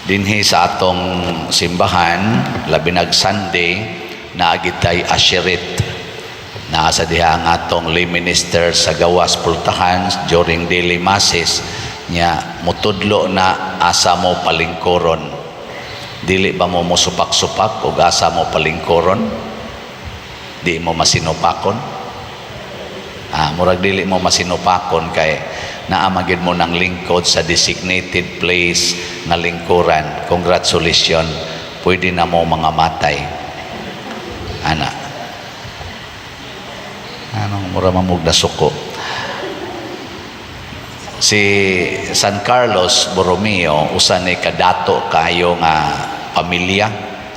Dinhi sa atong simbahan, labi nag Sunday, naa gyud tay usherette. Naa sa diha ang atong lay minister sa gawas pultahan during daily masses nya mutudlo na asa mo palingkuron. Dili ba mo mosupak-supak og asa mo palingkuron? Di mo masinupakon? Ah, murag dili mo masinupakon kay naa man gyud mo ng lingkod sa designated place nga lingkuran. Congratulations, pwede na mo mga matay. Ana. Anong mura mamug na suko? Si San Carlos Borromeo, usa ni kadato kayo nga pamilya.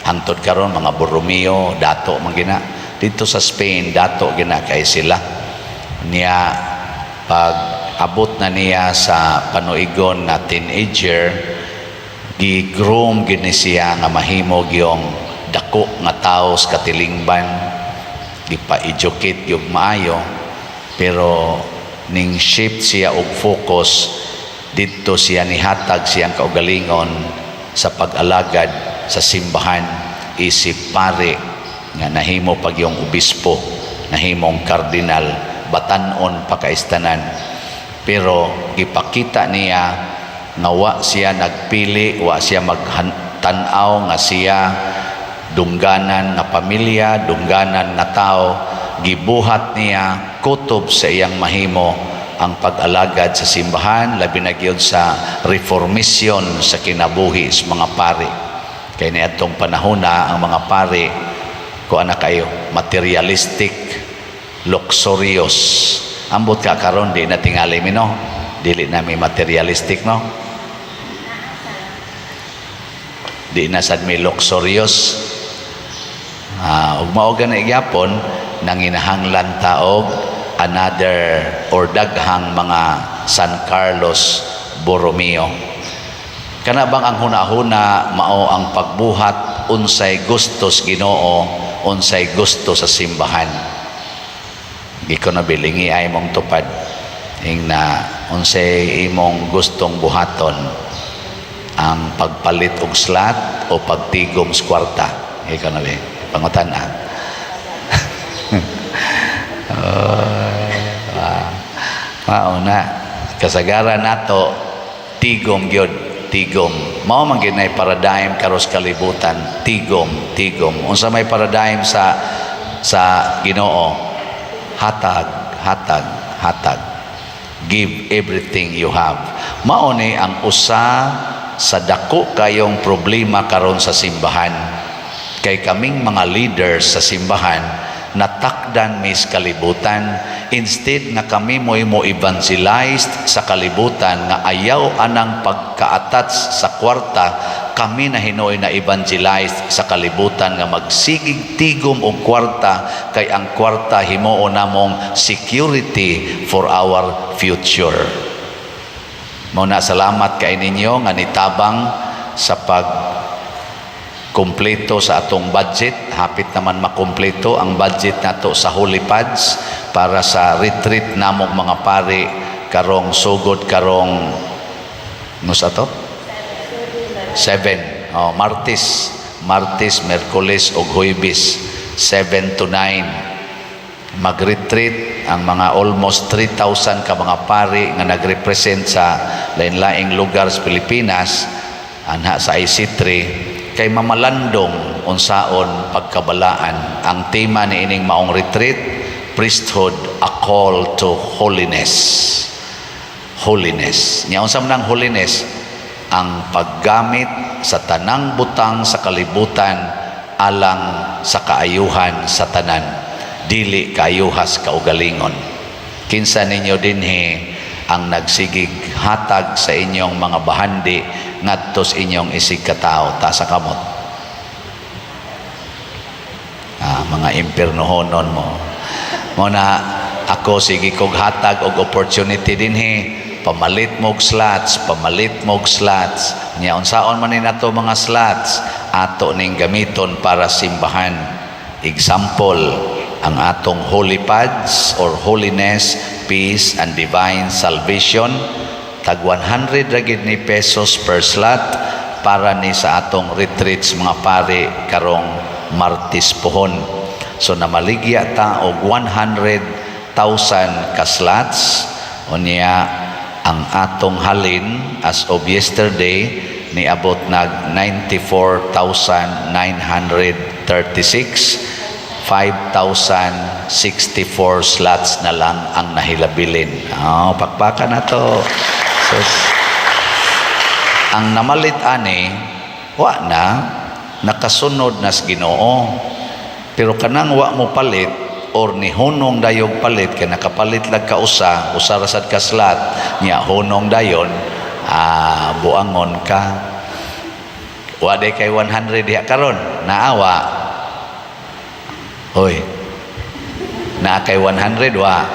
Hangtod karon, mga Borromeo dato man gina. Dito sa Spain, dato gina kay sila. Niya pag abot na niya sa panuigon na teenager, gi-groom gid ni siya nga mahimo gyong dako nga tawo sa katilingban, gipa-educate gyud maayo, pero ning shift siya og focus didto, siya nihatag siyang kaugalingon sa pag-alagad sa simbahan isip pare nga nahimo pag yung obispo, nahimong kardinal, batan-on pa kaistanan. Pero gipakita niya nga wa siya nagpili, wa siya magtan-aw nga siya dungganan nga pamilya, dungganan nga tao. Gibuhat niya kutob sa iyang mahimo ang pag-alagad sa simbahan, labi na gyud sa reformation sa kinabuhi sa mga pari. Kay niadtong panahon na ang mga pari kuan na kayo, materialistic, luxurious. Ambot ka karon, di na tingali mi, no? Dili na mi materialistic, no? Di na sad mi luxurious. Ah, ug mao gani gyapon nanginahanglan ta og another or daghang mga San Carlos Borromeo. Kana bang ang hunahuna mao ang pagbuhat unsay gustos Ginoo, unsay gusto sa simbahan. Di ko na bilingi ay mong tupad. Ing na unsay imong gustong buhaton, ang pagpalit og slot o pagtigom sa kwarta? Ikaw na be pangutan ah. Oh, mao na kasagaran nato, tigom gyud, tigom. Mao man gyud nay paradigm karos kalibutan, tigom, tigom. Unsa may paradigm sa Ginoo? Hatag, hatag, hatag. Give everything you have. Mao ni ang usa sa dako kayong problema karon sa simbahan, kay kaming mga leaders sa simbahan natakdan mis kalibutan. Instead nga kami mo'y mo evangelized sa kalibutan nga ayaw anang pagka-attach sa kwarta, kami na hinuoy na evangelize sa kalibutan nga magsigig tigom og kwarta, kay ang kwarta himuon namong security for our future. Mao na, salamat kay ninyo nga nitabang sa pag kumpleto sa atong budget. Hapit naman makumpleto ang budget nato sa Holy Pads para sa retreat namong mga pari karong sugod karong nusa to? 7. Oh, Martes, Martes, Merkules ug Huwebes, 7 to 9. Mag-retreat ang mga almost 3,000 ka mga pari nga nagrepresent sa lain-laing lugar sa Pilipinas anha sa IC3 kay mamalandong unsaon pagkabalaan. Ang tema ni ining maong retreat, "Priesthood: A Call to Holiness." Holiness. Nya unsa man ang holiness? Ang paggamit sa tanang butang sa kalibutan alang sa kaayuhan sa tanan, dili kaayuhas kaugalingon. Kinsa ninyo dinhi ang nagsigig hatag sa inyong mga bahandi ngadto sa inyong isig katao? Taas sa kamot. Ah, mga impiernohonon mo. Mo na ako sige kog hatag og opportunity dinhi, pamalit mo og slots, pamalit mo og slots. Nya unsaon man ni nato mga slots? Ato ning gamiton para simbahan. Example, ang atong Holy Pads or Holiness, Peace and Divine Salvation, tag 100 ra gid ni pesos per slot. para ni sa atong retreats, mga pare, karong Martes pohon. So namaligya ta og 100,000 ka slots. Unya ang atong halin as of yesterday niabot nag 94,936. 5,064 slots na lang ang nahilabilin. Oh, pakpakan na to. Sus. Ang namalit ani, wa na, nakasunod na sa Ginoo. Pero kanang wa mo palit or ni hunong dayog palit kay nakapalit lag ka usa, usa ra sad ka slot, nya hunong dayon, buangon ka. Wa day kay 100 diha karon, naawa. Hoy. Naa kay 100, wa?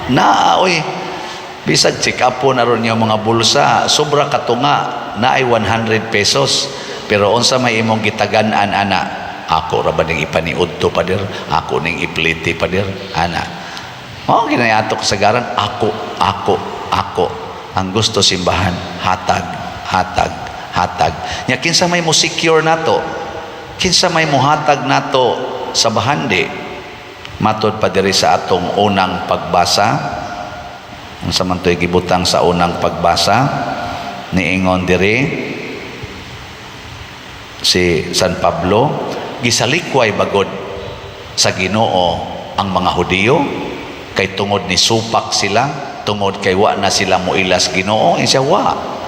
Naa oy. Bisag check up po na ron yung mga bulsa, sobra katunga, naay 100 pesos. Pero unsa may imong gitagan-an ana? Ako ra ba ning ipaniudto, pader? Ako ning ipliti, pader? Ana. Mao ginayato kasagaran, ako, ako, ako. Ang gusto simbahan, hatag, hatag, hatag. Nya kinsa may mo secure nato? Kinsa may muhatag nato sa bahandi? Matod pa diri sa atong unang pagbasa, unsa man to'y gibutang sa unang pagbasa, niingon diri si San Pablo, gisalikway bagod sa Ginoo ang mga Hudiyo kay tungod ni supak sila, tungod kay wa na sila moilas Ginoo. Siya wa,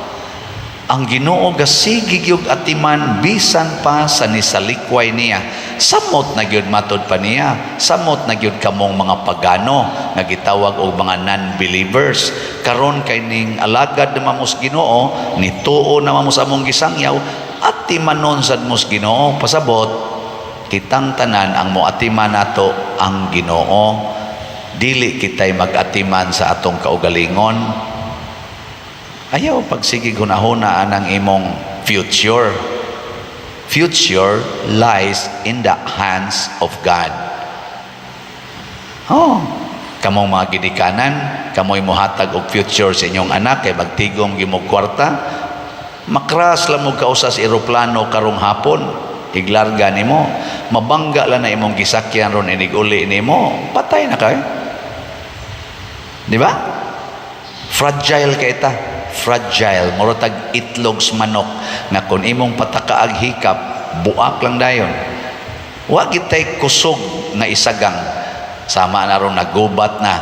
ang Ginoo gasigi gyud atiman bisan pa sa nisalikway niya. Samot na gyud, matod pa niya, samot na gyud kamong mga pagano nga gitawag og mga non-believers. Karon kay ning alagad na mamos Ginoo, nituo na mamos among gisangyaw, atimanon sad mos Ginoo. Pasabot kitang tanan ang moatiman nato ang Ginoo, dili kitay mag-atiman sa atong kaugalingon. Ayaw pagsige hunahuna anang imong future. Future lies in the hands of God. Oh, kamong mga gidikanan, kamoy mohatag og future sa inyong anak kay magtigom gimog kwarta, makras lang mo kausa sa eroplano karong hapon, iglarga nimo, mabangga lang na imong gisakyan ron inig uli nimo, patay na kay. Di ba? Fragile kay ta. Fragile, mura tag itlog sa manok nga kung imong patakaag hikap, buak lang dayon. Wa kitay kusog nga isagang. Sama na ron nagubat na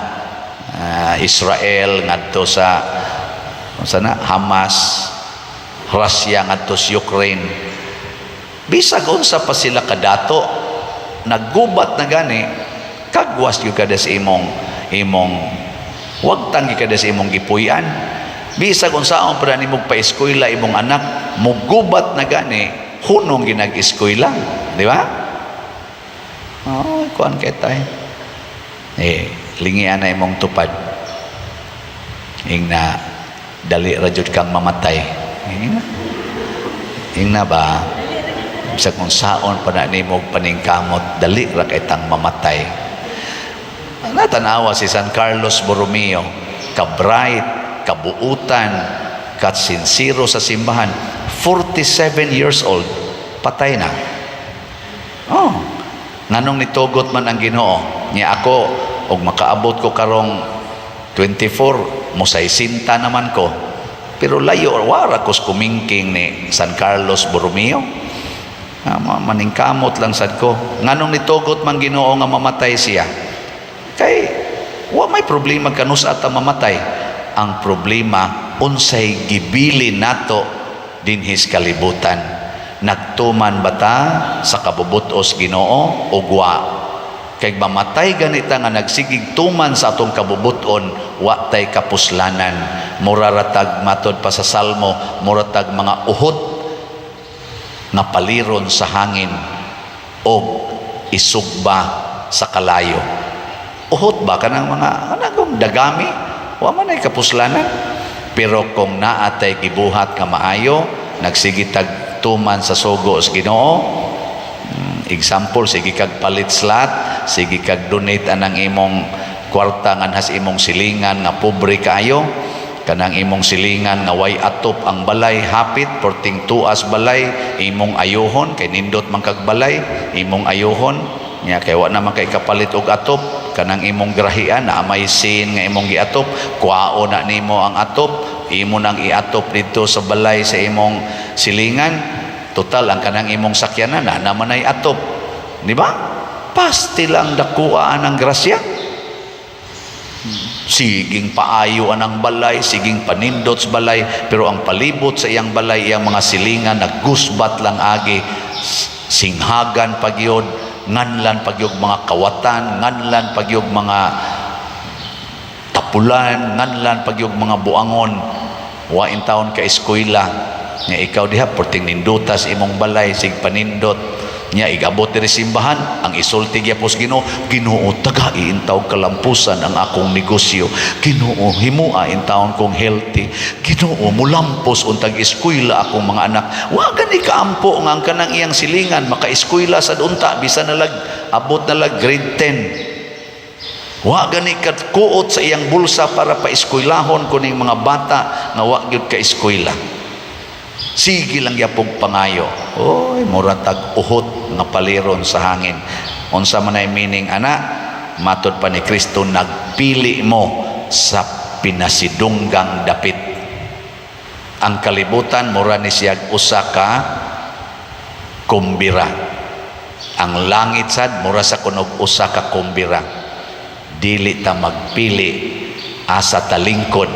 Israel ngadto sa unsa na Hamas, Russia ngadto sa Ukraine. Bisag unsa pa sila kadato, naggubat na gani, kagwas gyud kada sa imong wagtang gyud kada sa imong gipuy-an. Bisag unsaon pa nimo pa-eskwela imong anak, mugubat na gani, hunong ginag-eskwela, di ba? Oh, kuan kay tay. Eh, lingian na imong tupad. Ingna dali ra jud kang mamatay. Ingna. Ingna ba? Bisag kung saon pa na nimo paningkamot, dali ra kay tang mamatay. Natanawa si San Carlos Borromeo, ka-bright, kabuutan, kat sinsero sa simbahan. 47 years old, patay na. Oh, nganong nitugot man ang Ginoo? Nya ako, og makaabot ko karong 24, mosaysinta naman ko. Pero layo, wara kos kumingking ni San Carlos Borromeo. Maningkamot lang sad ko. Nganong nitugot man Ginoo nga mamatay siya? Kay wa may problema kanus ata mamatay. Ang problema, unsay gibili nato dinhis kalibutan. Nagtuman ba ta sa kabubutos Ginoo o wa? Kay mamatay ganita nga nagsigig tuman sa atong kabubuton, wa tay kapuslanan. Mura ratag, matod pa sa Salmo, mura tag mga uhot nga paliron sa hangin o isugba sa kalayo. Uhot ba kanang mga anagong dagami? Wa man ay kapuslanan. Pero kung naa tay gibuhat nga maayo, nagsige tag tuman sa sugo sa Ginoo, example, sige kag palit slot, sige kag donate anang imong kwarta nganhas imong silingan nga pobre kaayo, Kanang imong silingan nga way atop ang balay, hapit porting tuas balay, imong ayuhon kay nindot man kag balay, imong ayuhon nya kay wa naman kay kapalit og atop. Kanang imong grahian na may sin nga imong giatop, kuao na nimo ang atop, imo nang iatop didto sa balay sa imong silingan. Total, ang kanang imong sakyanan na naman ay atop, di ba? Pasti lang dakuaan ang grasya. Siging paayo ang balay, siging panindot sa balay, pero ang palibot sa iyang balay, iyang mga silingan, naggusbat lang agi, singhagan pagyod, nganlan pagyog mga kawatan, nganlan pagyog mga tapulan, nganlan pagyog mga buangon. Wa in taon ka eskwela nya. Ikaw diha, porting nindutas imong balay, sig panindot nya, igabot diri simbahan, ang isulti gyapos Ginoo, "Ginoo, tagai intaw kalampusan ang akong negosyo. Ginoo, himua intawon kong healthy. Ginoo, mulampos untag eskwela akong mga anak." Wa gani kaampo nga ang kanang iyang silingan makaeskwela sad unta, bisan nalag abot na lag grade 10. Wa gani kat kuot sa iyang bulsa para paeskwelahon kuning mga bata nga wa gyud ka eskwela. Sige lang gyapong pangayo. Oy, mura tag uhot nga paliron sa hangin. Unsa man ay meaning ana? Matod pa ni Kristo, nagpili mo sa pinasidunggang dapit. Ang kalibutan mura ni siyag usa ka kumbira. Ang langit sad mura sa kunog usa ka kumbira. Dili ta magpili asa talingkod.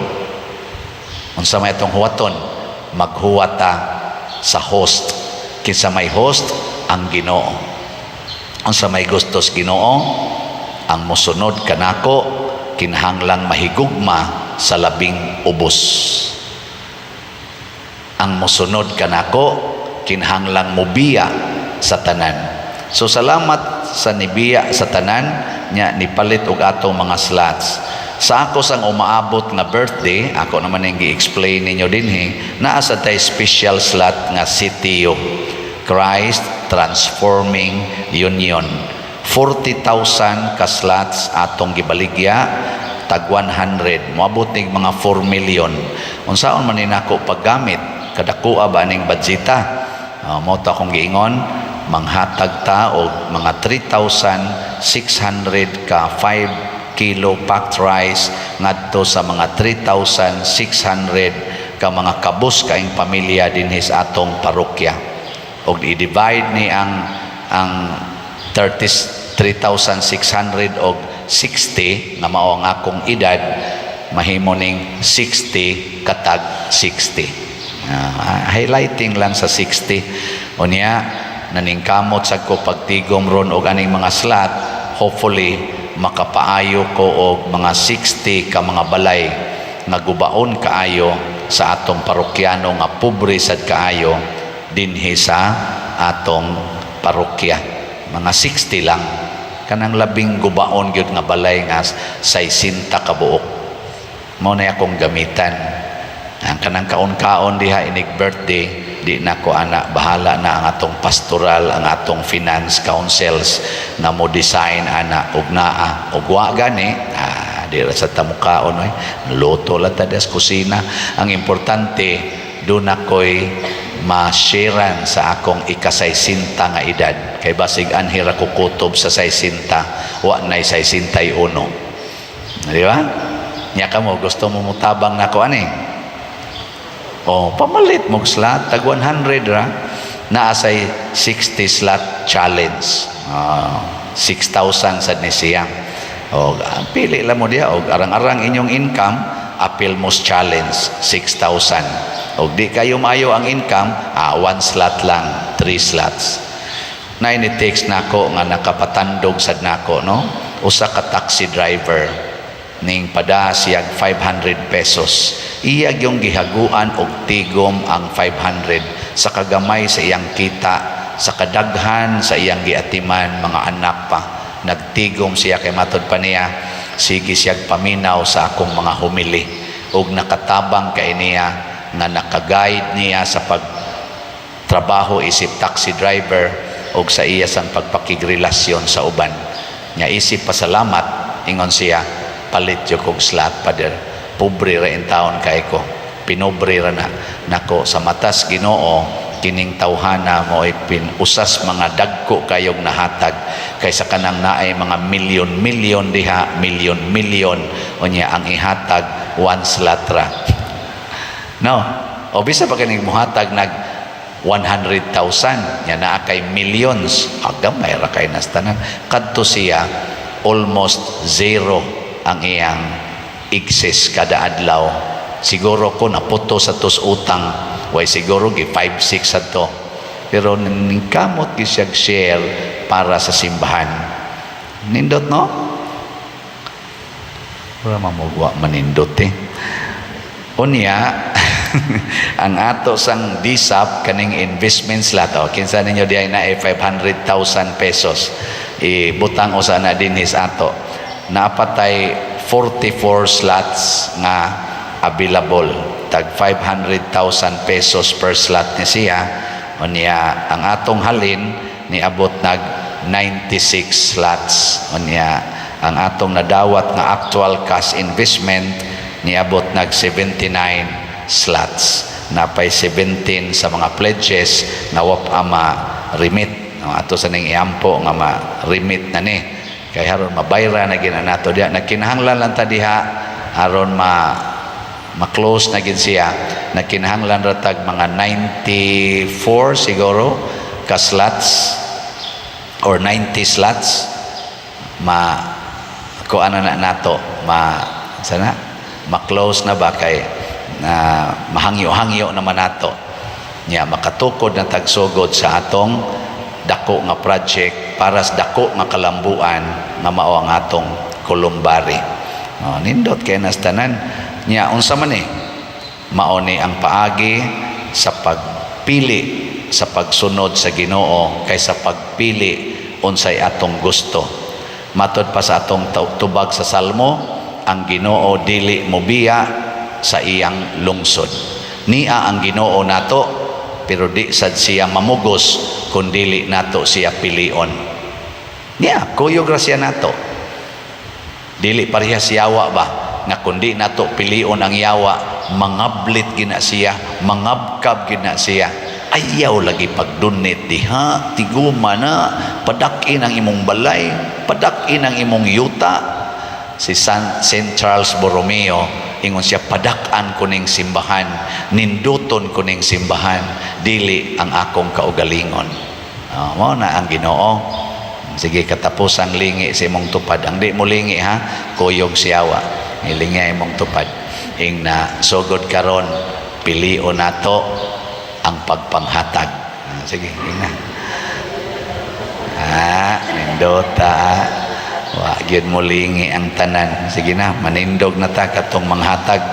Unsa may atong huwaton? Maghuwat ta sa host. Kinsa may host? Ang Ginoo. Unsa may gustos Ginoo? Ang mosunod kanako kinahanglang mahigugma sa labing ubos. Ang mosunod kanako kinahanglang mobiya sa tanan. So salamat sa nibiya sa tanan nya nipalit og atong mga slots. Sa ako sang umaabot nga birthday, ako naman ang gi-explain ninyo dinhi, naa sa tay special slot nga CTU, Christ Transforming Union. 40,000 ka slots atong gibaligya, tag 100, moabot nig mga 4 million. Unsaon man ni nako paggamit? Kadakoa ba ning budgeta? Mo to akong giingon, manghatag ta og mga 3,600 ka 5 kilo packed rice ngadto sa mga 3,600 ka mga kabus kaing pamilya dinhi sa atong parokya. Og i-divide ni ang 33,600 og 60 nga mao ang akong edad, mahimo ning 60 katag 60. Highlighting lang sa 60. Unya naningkamot sad ko pagtigom ron og aning mga slot. Hopefully makapaayo ko og mga 60 ka mga balay nga gubaon kaayo sa atong parokyano, nga pobre sad kaayo dinhi sa atong parokya. Mga 60 lang, kanang labing gubaon gyud nga balay nga 60 ka buok, mao na akong gamitan. Ang kanang kaon-kaon diha inig birthday, di na ko ana, bahala na ang atong pastoral, ang atong finance councils na mo design ana. Og naa og wa gani, di ra sa tamukaon oy, luto lang ta sa kusina. Ang importante, doon ako'y ma-sharean sa akong ikasaysinta nga edad, kay basig anhi ra ko kutob sa 60, wa nay 61, di ba? Nya kamo, gusto mo mutabang nako ani? Oh, pamalit mo slot, tag 100 ra. Naa say 60 slot challenge. 6,000 sad ni siya. O, pili lang mo diha og arang-arang inyong income, apil mo sa challenge 6,000. Og di kayo maayo ang income, one slot lang, three slots. Na ni text nako nga nakapatandog sad nako, no? Usa ka taxi driver ning pada siyag 500 pesos. Iya yung gihaguan og tigom ang 500 sa kagamay sa iyang kita, sa kadaghan sa iyang giatiman, mga anak pa. Nagtigom siya kay matod pa niya, sige siyag paminaw sa akong mga humili ug nakatabang kay niya nga nakaguide niya sa pag trabaho isip taxi driver og sa iya sang pagpakigrelasyon sa uban. Nya isip pasalamat, ingon siya, "Palit jud kog slot, Father." Pobre ra in taon kay ko, pinobre ra na nako. Sa matas Ginoo, kining tawhana mo ay pin usas mga dagko kayong nahatag kaysa kanang naay mga milyon-milyon diha, milyon-milyon, unya ang ihatag one slot ra, no? O bisa pa kining muhatag nag 100,000 nya naa kay millions, agamay ra kay nas tanan. Kadto siya, almost zero ang iyang excess kada adlaw. Siguro ko naputo sa tos utang, way siguro gi 5 6 adto, pero ningkamot gi siya share para sa simbahan. Nindot, no? Ora mamugwa manindot eh. Unya ang ato sang DSAP, kaning investment slot, oh, kinsa ninyo diay na 500,000 pesos ibutang usa na dinhi sa ato. Napatay 44 slots nga available, tag 500,000 pesos per slot ni siya. Unya ang atong halin niabot nag 96 slots. Unya ang atong nadawat nga actual cash investment niabot nag 79 slots. Napay 17 sa mga pledges nga wa pa ma-remit, no? Ato sa ning iampo nga ma-remit na ni kay aron mabayra na gina nato diha. Nagkinahanglan lang ta diha aron ma ma-close na gid siya. Nagkinahanglan ra tag mga 94 siguro ka slots or 90 slots, ma kuan na nato, ma sana ma-close na ba, kay na mahangyo-hangyo naman nato nya, makatukod na tagsugod sa atong dako nga project para sa dako nga kalambuan nga mao ang atong columbary. Oh, nindot kay nas tanan nya. Unsa man eh, mao ni ang paagi sa pagpili sa pagsunod sa Ginoo kaysa pagpili unsay atong gusto. Matod pa sa atong tubag sa Salmo, ang Ginoo dili mobiya sa iyang lungsod. Nia ang Ginoo nato, pero di sad siya mamugos kung dili nato siya pilion. Niya kuyog ra siya nato. Dili pareha si yawa ba, nga kundi nato pilion ang yawa, mangablit gina siya, mangabkab gina siya. Ayaw lagi pagdunit diha, tiguma na, padak-in ang imong balay, padak-in ang imong yuta. Si St. Charles Borromeo, ingon siya, "Padak-an ko ning simbahan, ninduton ko ning simbahan, dili ang akong kaugalingon." Oh, mao na ang Ginoo. Sige, katapusang lingi sa imong tupad. Ang di mo lingi ha, kuyog siyawa. Ilingi imong tupad. Ing na sugod karon, pilion nato ang pagpanghatag. Ah, sige, ing na. Ah, nindota. Wa gyud mo lingi ang tanan. Sige na, manindog na ta katong manghatag.